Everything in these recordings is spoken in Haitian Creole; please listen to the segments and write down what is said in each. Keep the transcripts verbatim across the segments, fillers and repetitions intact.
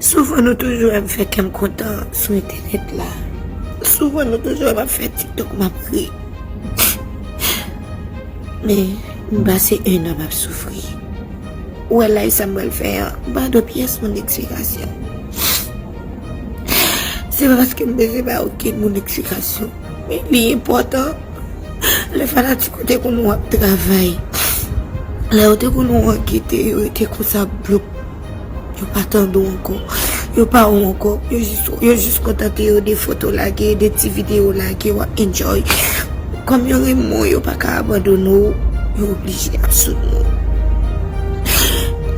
Souvan nou toujou wè m fè kè m kontan sou entènèt la. Souvan nou toujou wè m ap fè TikTok, m ap ri. Men, m pase en an m ap soufri. Ou wè live sa m pral fè an, m pa dwe pyès moun eksplikasyon. Se pa paske m bezwen bay okenn moun eksplikasyon. Men li enpòtan. Lè fanatik ou te konn wè w ap travay, lè yo te konn wè w kite yo rete konsa bloup, yo pa tande w ankò, yo pa wè w ankò, yo jis, yo jis kontante yo de foto lage, de ti videyo lage, w ap enjoy. Kòm yo renmen w, yo pa ka abandone w, yo oblije ap soutni w.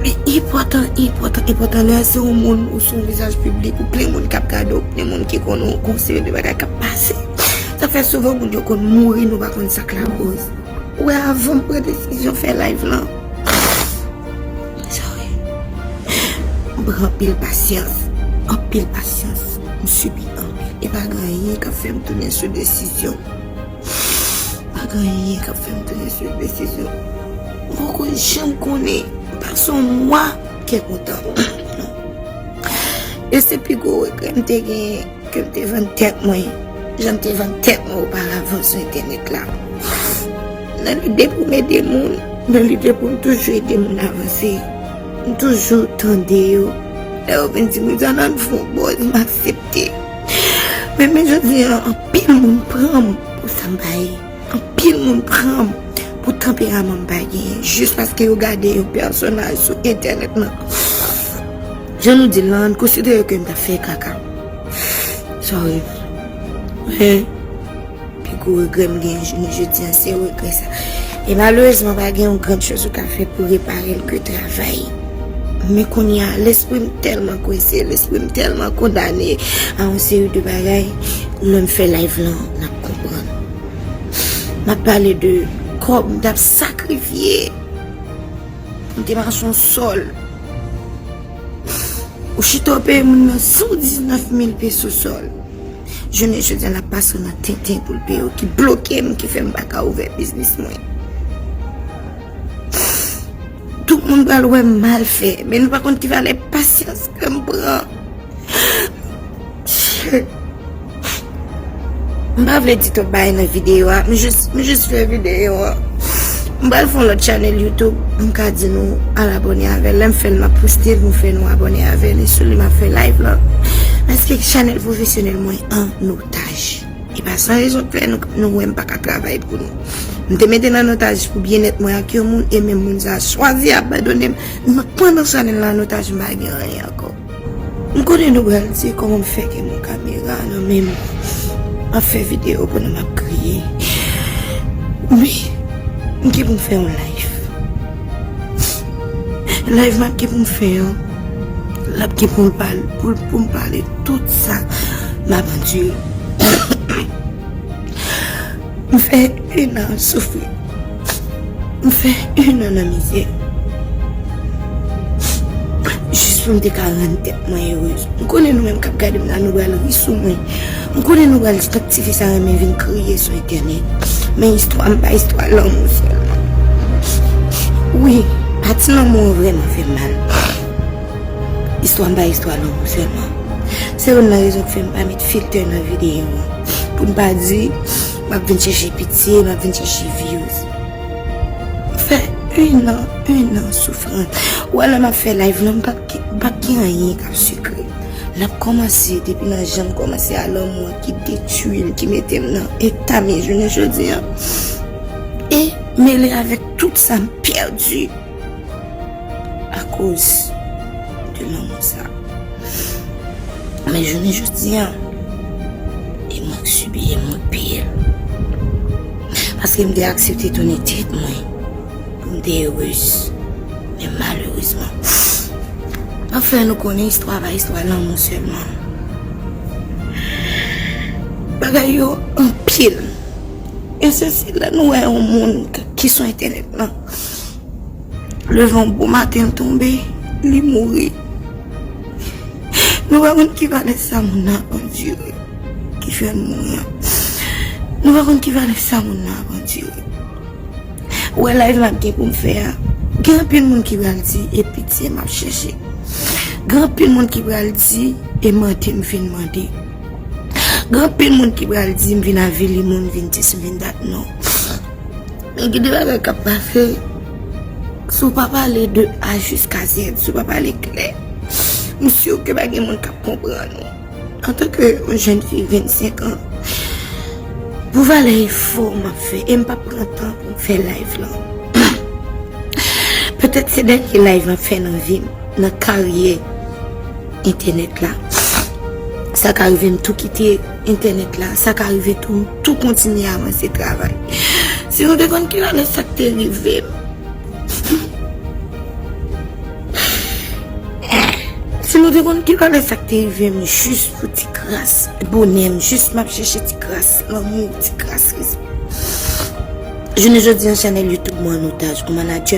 Li enpòtan, enpòtan, enpòtan lè se yon moun ou se yon vizaj piblik, ou plen moun k ap gade w, plen moun ki konnen w, gon seri de bagay k ap pase. Sa fè souvan moun yo konn mouri, nou pa konn sa k lakoz. Ou wè, avan m pran desizyon fè live lan, sorry, m pran anpil pasyans. Anpil pasyans. M sibi anpil. E pa gen anyen k ap fè m tounen sou desizyon. Pa gen anyen k ap fè m tounen sou desizyon. M poko janm konnen. M pase yon mwa kè kontan. E se pi gwo regrè m te genyen, ke m te vann tèt mwen, jan m te vann tèt mwen oparavan sou entènèt la. Nan lide pou m ede moun, nan lide pou m toujou ede moun avanse, m toujou tande yo. Lè yo vin di m, "Louisiana, ann fè yon buzz," m aksepte. Men, men jodi an, anpil moun pran m pou sa m pa ye. Anpil moun pran m pou tanperaman m pa genyen, jis paske yo gade yon pèsonaj sou entènèt lan. Jan nou di l lan, konsidere ke m t ap fè kaka. Sorry. Men, pi gwo regrè m gen jounen jodi an, se regrè sa. E malerezman, pa gen yon grann choz ou ka fè pou repare l ke travay. Men kounye a, lespri m tèlman kwese, lespri m tèlman kondane a yon seri de bagay. Lè m fè live lan, n ap konprann. M ap pale de kòb m t ap sakrifye pou m te mache yon sòl. Ou chita w peye moun nan san diznèf mil peso sòl. Jounen jodi a, l ap pase w nan tenten pou l peye w, ki bloke m, ki fè m pa ka ouvè biznis mwen. Tout moun pral wè m mal fè, men nou pa konn ki valè pasyans ke m pran. Shit. M pa vle di twòp bagay nan videyo a, m jis, m jis fè videyo a. M pral fè yon lòt chanèl YouTube, m ka di nou al abòne avè l. Lè m fè l, m ap poste l, m fè nou abòne avè l. E sou li m ap fè live lan. Paske chanèl pwofesyonèl mwen an otaj. E pa san rezon k fè nou, nou wè m pa ka travay pou nou. M te mete l an otaj pou byennèt mwen ak yon moun, e menm moun sa a chwazi abandone m. Nan, pandan chanèl lan an otaj, m pa gen anyen ankò. M konnen nou pral di kòman m fè gen yon kamera nan men m, m ap fè videyo pandan m ap kriye. Wi, m gen pou m fè yon live. Live m ap gen pou m fè an, l ap gen pou m pale, pou, pou m pale tout sa m ap andire. M fè en an ap soufri. M fè en an nan mizè. Jis pou m te ka rann tèt mwen erez. M konnen nou menm k ap gade m la, nou pral ri sou mwen. M konnen nou pral di, "Tank tifi sa renmen vin kriye sou entènèt." Men istwa m pa istwa lanmou sèlman. Wi, pati lanmou an vrèman fè m mal. Istwa m pa istwa lanmou sèlman. Se youn nan rezon k fè m pa met filtè nan videyo an. Pou m pa di, m ap vin chèche pitye, m ap vin chèche views. M fè en an, en an soufrans. Ou wè lè m ap fè live lan, m p ap gen, m p ap gen anyen k ap sikre. L ap kòmanse depi nan jan m kòmanse a lanmou an ki detwi m, ki mete m nan eta m ye jounen jodi an. E mele avèk tout sa m pèdi akoz de lanmou sa. Men jounen jodi an, e mwen k sibi, e mwen k peye l. Paske m te aksepte tounen tèt mwen pou m te erez. Men malerezman, m ap fè nou konnen istwa pa istwa lanmou sèlman. Bagay yo anpil. E se si lè nou wè yon moun k-, ki sou entènèt lan, leve yon bon maten, l tonbe, li mouri. Nou pa konn ki valè sa moun nan ap andire ki fè l mouri an. Nou pa konn ki valè sa moun nan ap andire. Ou wè live m ap gen pou m fè a, gen anpil moun ki pral di e pitye m ap chèche. Gen anpil moun ki pral di, e mande m vin mande. Gen anpil moun ki pral di m vin avili moun, vin dis, m vin dat, non. Men gen de bagay k ap pase. Si w pa pale de A jiska Z, si w pa pale klè, m si ke pa gen moun k ap konprann ou. Antanke yon jèn fi vennsenk an, pou valè efò m ap fè, e m p ap pran tan pou m fè live lan. Petèt se dènye live m ap fè nan vi m, nan karyè entènèt la. Sa ka rive m tou kite entènèt la, sa ka rive tou m tou kontinye avanse travay. Si nou te konn kilè sa k te rive m, si nou te konn kilè sa k te rive m, jis pou ti kras bonè m, jis m ap chèche ti kras lanmou, ti kras respè. Jounen jodi an, chanèl YouTube mwen an otaj, yon manadjè